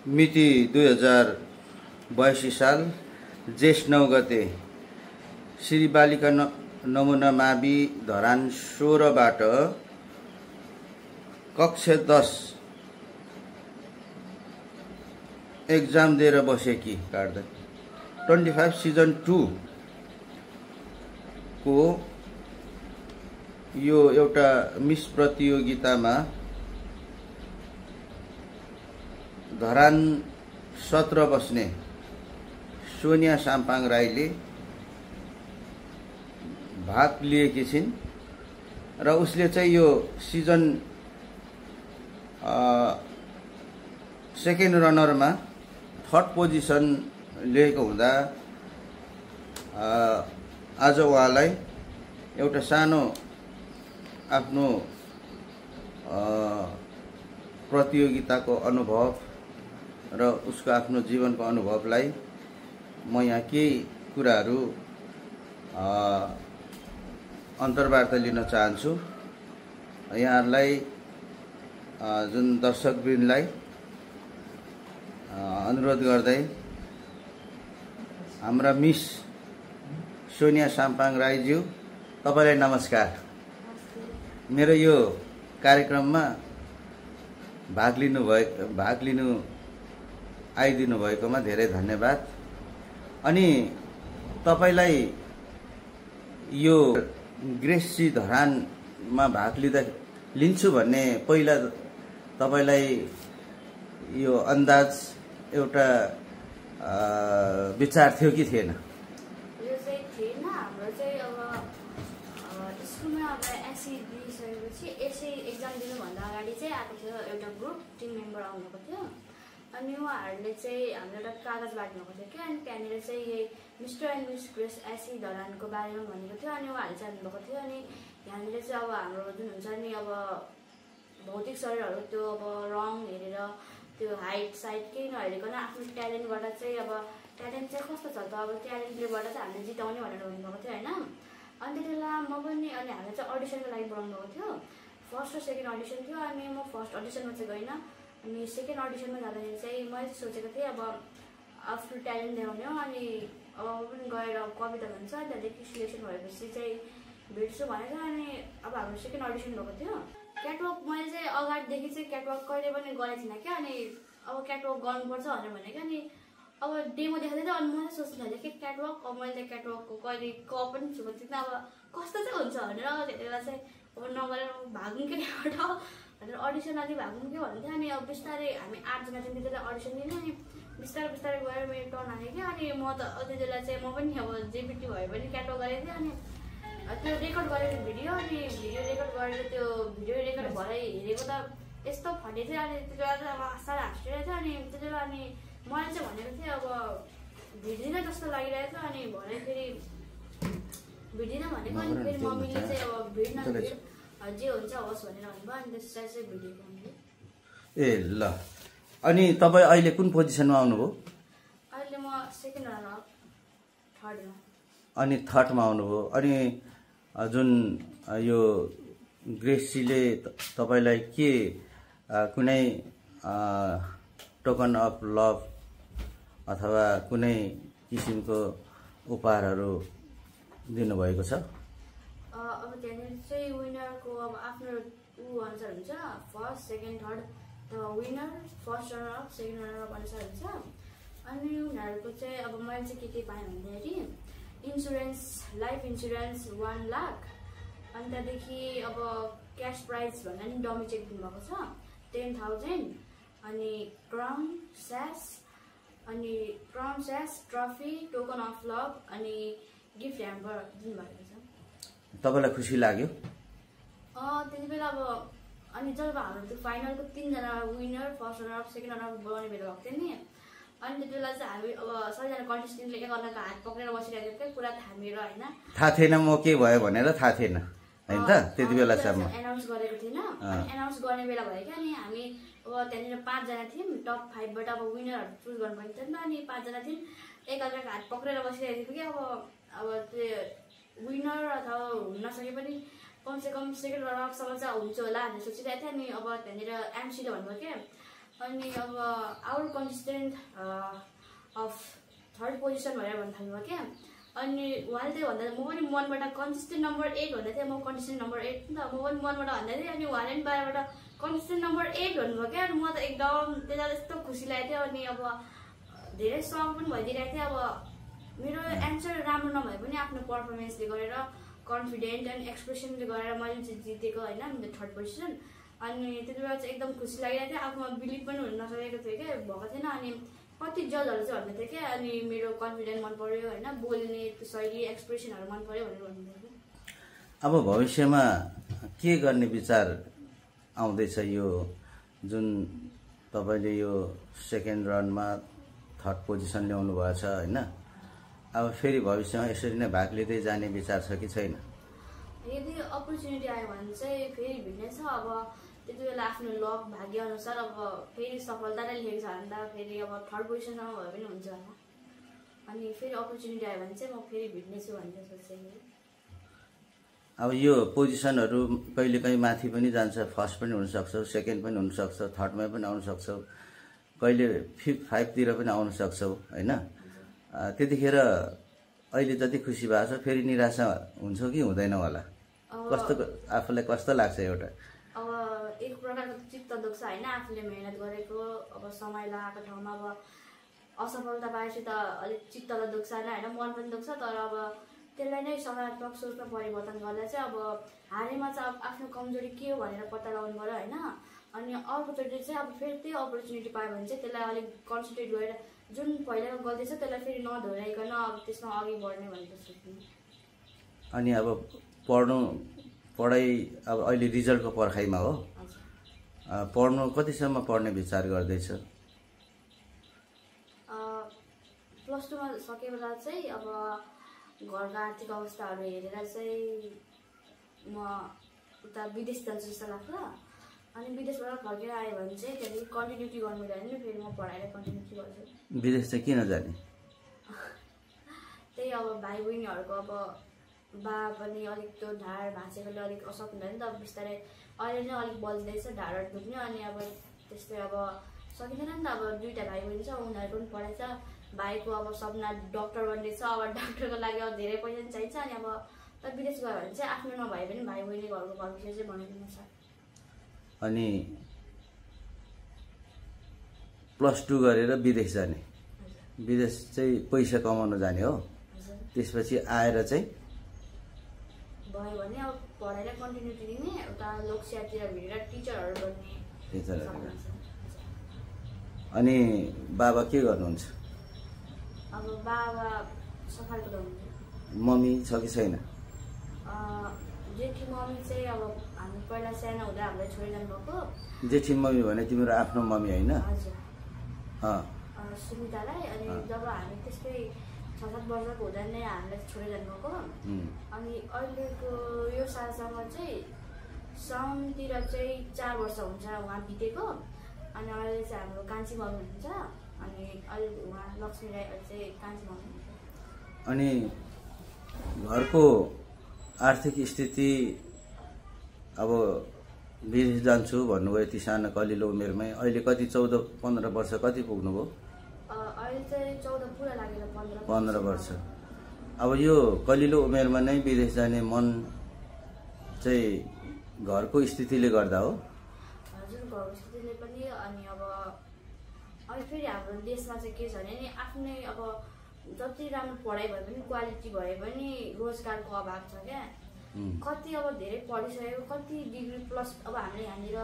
मिति 2082 साल जेठ 9 गते श्री बालिका नमुना मावि धरान 16 बाट कक्षा 10 एक्जाम दिएर बसेकी काट्दै 25 सिजन 2 को यो एउटा मिस प्रतियोगितामा धरान 17 बस्ने सोनिया साम्पाङ राईले भाग लिएकी छिन् र उसले चाहिँ यो सिजन सेकेन्ड रनरमा थर्ड पोजिसन लिएको हुँदा आज उहाँलाई एउटा सानो आफ्नो प्रतियोगिताको अनुभव र उसको आफ्नो जीवनको अनुभवलाई म यहाँ केही कुराहरू अन्तर्वार्ता लिन चाहन्छु। यहाँहरूलाई जुन दर्शकवृन्दलाई अनुरोध गर्दै हाम्रा मिस सोनिया साम्पाङ राईज्यू, तपाईलाई नमस्कार। मेरो यो कार्यक्रममा भाग लिनु आइदिनु भएकोमा धेरै धन्यवाद। अनि तपाईलाई यो ग्रेसी धरानमा भाग लिन्छु भन्ने पहिला तपाईलाई यो अन्दाज एउटा विचार थियो कि थिएन? यो चाहिँ थिएन। हाम्रो चाहिँ अब स्कुलमा अब एसई दिइसकेपछि एसई एक्जाम दिनुभन्दा अगाडि चाहिँ आएको थियो एउटा ग्रुप, टिम मेम्बर आउनुभएको थियो। अनि उहाँहरूले चाहिँ हाम्रो एउटा कागज बाँड्नुभएको थियो क्या। अनि त्यहाँनिर चाहिँ यही मिस्टर एन्ड मिस ग्रेस एसई धरानको बारेमा भनेको थियो। अनि उहाँहरूले जान्नुभएको थियो। अनि यहाँनिर चाहिँ अब हाम्रो जुन हुन्छ नि अब भौतिक शरीरहरू त्यो अब रङ हेरेर त्यो हाइट साइट केही नहेरिकन आफ्नो ट्यालेन्टबाट चाहिँ अब ट्यालेन्ट चाहिँ कस्तो छ त अब ट्यालेन्टलेबाट चाहिँ हामीले जिताउने भनेर भन्नुभएको थियो होइन। अनि त्यति बेला म पनि अनि हामीले चाहिँ अडिसनको लागि बोलाउनुभएको थियो। फर्स्ट र सेकेन्ड अडिसन थियो। अनि म फर्स्ट अडिसनमा चाहिँ गइनँ। अनि सेकेन्ड अडिसनमा जाँदाखेरि चाहिँ मैले सोचेको थिएँ अब आफ्नो ट्यालेन्ट देखाउने हो। अनि अब म पनि गएर कविता भन्छ त्यहाँदेखि सिलेक्सन भएपछि चाहिँ भेट्छु भनेको। अनि अब हाम्रो सेकेन्ड अडिसन भएको थियो। क्याटवक मैले चाहिँ अगाडिदेखि चाहिँ क्याटवक कहिले पनि गरेको थिइनँ क्या। अनि अब क्याटवक गर्नुपर्छ भनेर भनेको। अनि अब डेमो देखाउँदै अनि म चाहिँ सोच्नु थालेँ कि क्याटवक अब मैले क्याटवकको कहिले पनि छुएको थिइनँ। अब कस्तो चाहिँ हुन्छ भनेर त्यति बेला चाहिँ अब नगरेर भागौँ कि त्यहाँबाट भनेर अडिसन अलिक भागौँ कि भन्थ्यो। अनि अब बिस्तारै हामी 8 जना चाहिँ त्यति बेला अडिसन दिनु। अनि बिस्तारै गएर मेरो टर्न आयो क्या। अनि म त त्यति बेला चाहिँ म पनि अब जेपिटी भए पनि क्याटवक गरेको थिएँ। अनि त्यो रेकर्ड गरेको भिडियो, अनि भिडियो रेकर्ड गरेर त्यो भिडियो रेकर्ड भएर हेरेको त यस्तो फटे थियो। अनि त्यति बेला चाहिँ अब साह्रै हाँसिरहेको थियो। अनि त्यति बेला अनि मैले चाहिँ भनेको थिएँ अब भिडिदिनँ जस्तो लागिरहेको थियो। अनि भरे फेरि भिडिनँ भनेको। अनि फेरि मम्मीले चाहिँ अब भिड जे हुन्छ होस् भनेर भन्नुभयो। अनि त्यसलाई चाहिँ भिडियो बनाउँछु। ए ल, अनि तपाईँ अहिले कुन पोजिसनमा आउनुभयो? अहिले म सेकेन्ड रनर, थर्डमा। अनि थर्डमा आउनुभयो। अनि जुन यो ग्रेसीले तपाईलाई के कुनै टोकन अफ लभ अथवा कुनै किसिमको उपहारहरू दिनुभएको छ? अब त्यहाँनिर चाहिँ विनरको अब आफ्नो अनुसार हुन्छ। First second third winner, first runner of, second runner of अनुसार हुन्छ। अनि उनीहरूको चाहिँ अब मैले चाहिँ के पाएँ भन्दाखेरि इन्सुरेन्स, लाइफ इन्सुरेन्स 1 लाख। अनि त्यहाँदेखि अब क्यास प्राइज भन्दा नि डमी चेक दिनुभएको छ 10,000। अनि crown sash, trophy, token of love अनि गिफ्ट ह्याम्पर दिनुभएको छ। तपाईँलाई खुसी लाग्यो? त्यति बेला अब अनि जब हाम्रो त्यो फाइनलको 3 जना winner, first runner of, second runner of बनाउने बेला भएको थियो नि। अनि त्यति बेला चाहिँ हामी अब सबैजना कन्टेस्टेन्टले एकअर्काको हात पक्रेर बसिरहेको थियो। पुरा थामेर होइन, थाहा थिएन म के भयो भनेर, थाहा थिएन होइन त त्यति बेलासम्म एनाउन्स गरेको थिएन। अनि एनाउन्स गर्ने बेला भयो क्या। अनि हामी अब त्यहाँनिर 5 जना थियौँ। टप 5 बाट अब विनरहरू चुज गर्नुपर्ने थियो नि त। अनि 5 जना थियौँ, एकअर्काको हात पक्रेर बसिरहेको थियो कि अब त्यो विनर अथवा हुन नसके पनि कमसेकम सेकेन्ड रनर अपसम्म चाहिँ हुन्छ होला भनेर सोचिरहेको थिएँ। अनि अब त्यहाँनिर एमसीले भन्नुभयो क्या अनि अब our consistent of third position भनेर भन्न थाल्नुभयो क्या। अनि उहाँले त्यही भन्दा म पनि मनबाट कन्सिस्टेन्ट नम्बर 8 भन्दै थिएँ, म कन्सिस्टेन्ट नम्बर 8 नि त, म पनि मनबाट भन्दै थिएँ। अनि उहाँले पनि बाहिरबाट कन्सिस्टेन्ट नम्बर 8 भन्नुभयो क्या। अनि म त एकदम त्यता यस्तो खुसी लागेको थियो। अनि अब धेरै सक पनि भइदिइरहेको थिएँ। अब मेरो एन्सर राम्रो नभए पनि आफ्नो पर्फर्मेन्सले गरेर कन्फिडेन्ट एन्ड एक्सप्रेसनले गरेर मैले चाहिँ जितेको होइन, मेरो थर्ड पोजिसन। अनि त्यति बेला चाहिँ एकदम खुसी लागिरहेको थियो, आफूमा बिलिभ पनि हुन नसकेको थियो क्या, भएको थिएन। अनि कति जजहरू चाहिँ भन्दै थियो क्या, अनि मेरो कन्फिडेन्ट मन पर्यो होइन, बोल्ने शैली एक्सप्रेसनहरू मन पर्यो भनेर भन्नुहुन्थ्यो। अब भविष्यमा के गर्ने विचार आउँदैछ? यो जुन तपाईँले यो सेकेन्ड राउन्डमा थर्ड पोजिसन ल्याउनु भएको छ होइन, अब फेरि भविष्यमा यसरी नै भाग लिँदै जाने विचार छ कि छैन? यदि अपर्च्युनिटी आयो भने चाहिँ फेरि भिड्ने छ। अब त्यति बेला आफ्नो लक भाग्य अनुसार अब फेरि सफलता नै लेखेको छ भने त फेरि अब थर्ड पोजिसनमा भए पनि हुन्छ होला। अनि फेरि अपर्च्युनिटी आयो भने चाहिँ म फेरि भिड्नेछु भनेर सोचेको। अब यो पोजिसनहरू कहिलेकाहीँ माथि पनि जान्छ, फर्स्ट पनि हुनसक्छ, सेकेन्ड पनि हुनसक्छ, थर्डमा पनि आउन सक्छौ, कहिले 5th तिर पनि आउन सक्छौ होइन। त्यतिखेर अहिले जति खुसी भएको छ फेरि निराशा हुन्छ कि हुँदैन होला? कस्तो आफूलाई कस्तो लाग्छ? एउटा अब एक प्रकारको चित्त दुख्छ होइन, आफूले मेहनत गरेको अब समय लगाएको ठाउँमा अब असफलता पाएपछि त अलिक चित्त त दुख्छ होइन, मन पनि दुख्छ। तर अब त्यसलाई नै सकारात्मक सोचमा परिवर्तन गर्दा चाहिँ अब हारेमा चाहिँ अब आफ्नो कमजोरी के हो भनेर पत्ता लगाउनु पऱ्यो होइन। अनि अर्कोचोटि चाहिँ अब फेरि त्यही अपर्च्युनिटी पायो भने चाहिँ त्यसलाई अलिक कन्सन्ट्रेट गरेर जुन पहिलाको गल्ती छ त्यसलाई फेरि नदोहोऱ्याइकन अब त्यसमा अघि बढ्ने भनेर सोच्नु। अनि अब पढाइ अब अहिले रिजल्टको पर्खाइमा हो, पढ्नु कतिसम्म पढ्ने विचार गर्दैछ? प्लस 2मा सके बेला चाहिँ अब घरको आर्थिक अवस्थाहरू हेरेर चाहिँ म उता विदेश जान्छु जस्तो लाग्छ। अनि विदेशबाट फर्केर आयो भने चाहिँ त्यहाँदेखि कन्टिन्युटी गर्नु भने नि फेरि म पढाएर कन्टिन्युटी गर्छु। विदेश चाहिँ किन जाने? त्यही अब भाइ बहिनीहरूको अब बा पनि अलिक त्यो ढाड भाँचेकोले अलिक असक हुँदैन नि त, बिस्तारै अहिले नै अलिक बल्दैछ ढाडहरू दुख्ने। अनि अब त्यस्तै अब सकिँदैन नि त, अब 2टा भाइ बहिनी छ, उनीहरूको पनि पढाइ छ। भाइको अब सपना डक्टर बन्ने छ, अब डक्टरको लागि अब धेरै पैसा पनि चाहिन्छ। अनि अब त विदेश गयो भने चाहिँ आफ्नो नभए पनि भाइ बहिनी घरको भविष्य चाहिँ बनाइदिनु छ। अनि प्लस 2 गरेर विदेश जाने, विदेश चाहिँ पैसा कमाउन जाने हो, त्यसपछि आएर चाहिँ भयो भने अब पढाइलाई कन्टिन्युटी दिने, उता लोकसेवातिर भिडेर टिचरहरू बन्ने। अनि बाबा के गर्नुहुन्छ? अब बाबा सफाइको हुनुहुन्छ। मम्मी छ कि छैन? जेठी मम्मी चाहिँ अब हामी पहिला सानो हुँदा हामीलाई छोडी जानुभएको। जेठी मम्मी भने तिम्रो आफ्नो मम्मी होइन? हजुर, सुनितालाई। अनि जब हामी त्यस्तै 6-7 वर्षको हुँदा नै हामीलाई छोडेर जानुभएको। अनि अहिलेको यो सालसम्म चाहिँ साउनतिर चाहिँ 4 वर्ष हुन्छ उहाँ बितेको। अनि अहिले चाहिँ हाम्रो कान्छी मम्मी हुनुहुन्छ। अनि अहिले उहाँ लक्ष्मी राई चाहिँ कान्छी मम्मी हुनुहुन्छ। अनि घरको आर्थिक स्थिति अब विदेश जान्छु भन्नुभयो यति सानो कलिलो उमेरमै, अहिले कति 14-15 वर्ष कति पुग्नुभयो? अहिले चाहिँ 14 पुरा लागेर 15 वर्ष। अब यो कलिलो उमेरमा नै विदेश जाने मन चाहिँ घरको स्थितिले गर्दा हो? हजुर, घरको स्थितिले पनि। अनि अब अहिले फेरि हाम्रो देशमा चाहिँ के छ भने नि आफ्नै अब जति राम्रो पढाइ भए पनि क्वालिटी भए पनि रोजगारको अभाव छ क्या। कति अब धेरै पढिसकेको, कति डिग्री प्लस, अब हामीले यहाँनिर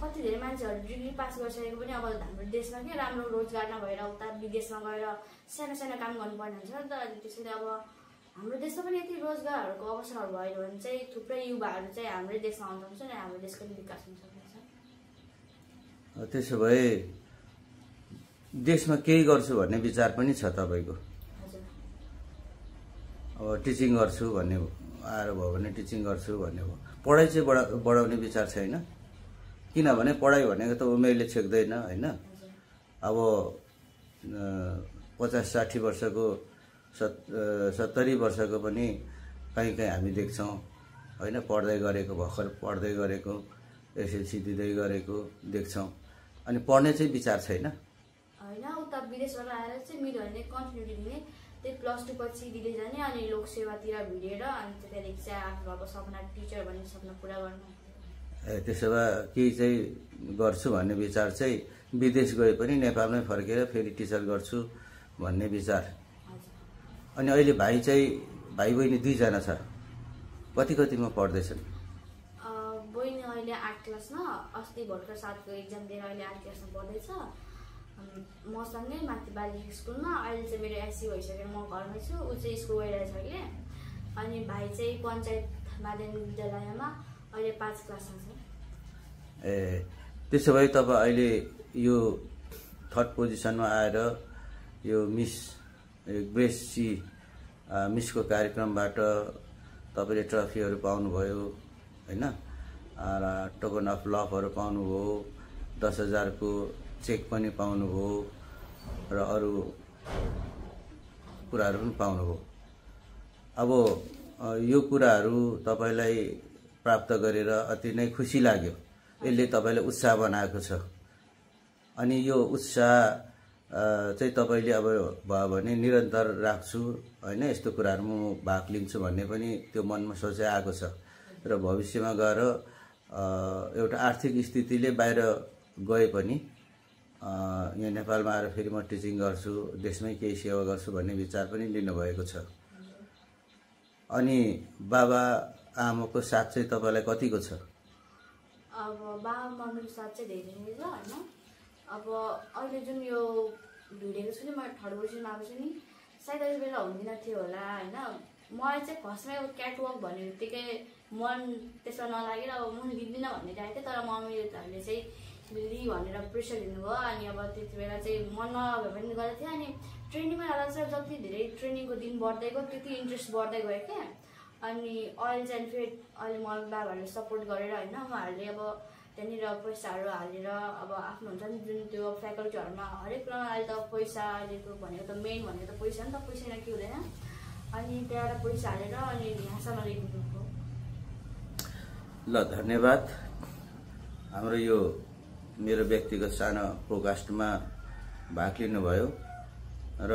कति धेरै मान्छेहरू डिग्री पास गरिसकेको पनि अब हाम्रो देशमा के राम्रो रोजगार नभएर उता विदेशमा गएर सानो सानो काम गर्नुपर्ने हुन्छ नि त। अनि त्यसैले अब हाम्रो देशमा पनि यति रोजगारहरूको अवसरहरू भयो भने चाहिँ थुप्रै युवाहरू चाहिँ हाम्रै देशमा आउँदा हुन्छ नि, हाम्रो देशको विकास हुन सक्नेछ। त्यसो भए देशमा केही गर्छु भन्ने विचार पनि छ तपाईँको? अब टिचिङ गर्छु भन्ने आएर भयो भने टिचिङ गर्छु भन्ने भयो, पढाइ चाहिँ बढाउने विचार छैन? किनभने पढाइ भनेको त उमेरले छेक्दैन होइन। अब 50-60 वर्षको 70 वर्षको पनि कहीँ हामी देख्छौँ होइन, पढ्दै गरेको, भर्खर पढ्दै गरेको, एसएलसी दिँदै गरेको देख्छौँ। अनि पढ्ने चाहिँ विचार छैन? होइन, उता विदेशबाट आएर चाहिँ मिल्यो भने कन्टिन्युटी दिने, त्यही +2 पछि दिँदै जाने अनि लोकसेवातिर भिडेर अनि त्यहाँदेखि चाहिँ आफ्नो अब सपना टिचर भन्ने सपना पुरा गर्नु। त्यसो भए केही चाहिँ गर्छु भन्ने विचार चाहिँ विदेश गए पनि नेपालमै फर्केर फेरि टिचर गर्छु भन्ने विचार। अनि अहिले भाइ बहिनी 2 जना छ, कतिमा पढ्दैछन्? बहिनी अहिले 8 क्लासमा, अस्ति भर्खर 7को एक्जाम दिएर अहिले 8 क्लासमा पढ्दैछ। मसँगै माथि बालिका स्कुलमा। अहिले चाहिँ मेरो एससी भइसकेर म घरमै छु, ऊ चाहिँ स्कुल गइरहेछ अहिले। अनि भाइ चाहिँ पञ्चायत माध्यमिक विद्यालयमा अहिले 5 क्लासमा छ। त्यसो भए तपाईँ अहिले यो 3rd पोजिसनमा आएर यो मिस ग्रेस सी मिसको कार्यक्रमबाट तपाईँले ट्रफीहरू पाउनुभयो होइन, टोकन अफ लभहरू पाउनुभयो, 10,000 को चेक पनि पाउनुभयो र अरू कुराहरू पनि पाउनुभयो। अब यो कुराहरू तपाईँलाई प्राप्त गरेर अति नै खुसी लाग्यो, यसले तपाईँलाई उत्साह बनाएको छ। अनि यो उत्साह चाहिँ तपाईँले अब भयो भने निरन्तर राख्छु होइन, यस्तो कुराहरूमा म भाग लिन्छु भन्ने पनि त्यो मनमा सोचाइ आएको छ र भविष्यमा गएर एउटा आर्थिक स्थितिले बाहिर गए पनि यहाँ नेपालमा आएर फेरि म टिचिङ गर्छु, देशमै केही सेवा गर्छु भन्ने विचार पनि लिनुभएको छ। अनि बाबा आमाको साथ चाहिँ तपाईँलाई कतिको छ? अब बाबा मम्मीको साथ चाहिँ धेरै नै छ होइन। अब अहिले जुन यो भिडेको छु नि, म 3rd पोजिसनमा आएको छु नि, सायद अहिले बेला हुँदैन थियो होला होइन। मलाई चाहिँ फर्स्टमै अब क्याटवक भन्ने बित्तिकै मन त्यसमा नलागेर अब म दिँदिनँ भन्ने आएको थियो, तर मम्मीले चाहिँ दिदी भनेर प्रेसर दिनुभयो। अनि अब त्यति बेला चाहिँ मन नभए पनि गरेको थिएँ। अनि ट्रेनिङमा जाँदा चाहिँ जति धेरै ट्रेनिङको दिन बढ्दै गयो त्यति इन्ट्रेस्ट बढ्दै गयो क्या। अनि अहिले चाहिँ फेरि अहिले मम्मी बाबाहरूले सपोर्ट गरेर होइन, उहाँहरूले अब त्यहाँनिर पैसाहरू हालेर अब आफ्नो हुन्छ नि जुन त्यो फ्याकल्टीहरूमा हरेक कुरामा अहिले त पैसा, अहिलेको भनेको त मेन भनेको त पैसा नि त, पैसा नै के हुँदैन। अनि त्यहाँबाट पैसा हालेर अनि यहाँसम्म ल्याइदिनुभयो। ल धन्यवाद। हाम्रो यो मेरो व्यक्तिगत सानो पोडकास्टमा भाग लिनुभयो र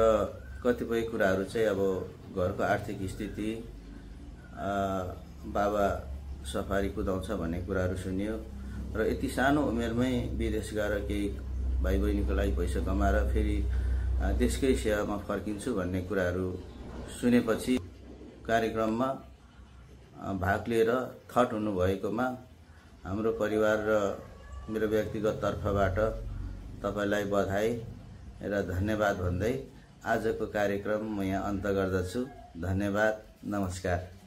कतिपय कुराहरू चाहिँ अब घरको आर्थिक स्थिति, बाबा सफारी कुदाउँछ भन्ने कुराहरू सुनियो र यति सानो उमेरमै विदेश गएर केही भाइ बहिनीको लागि पैसा कमाएर फेरि देशकै सेवामा फर्किन्छु भन्ने कुराहरू सुनेपछि कार्यक्रममा भाग लिएर थट हुनुभएकोमा हाम्रो परिवार र मेरो व्यक्तिगत तर्फबाट तपाईलाई बधाई र धन्यवाद भन्दै आजको कार्यक्रम म यहाँ अन्त गर्दछु। धन्यवाद, नमस्कार।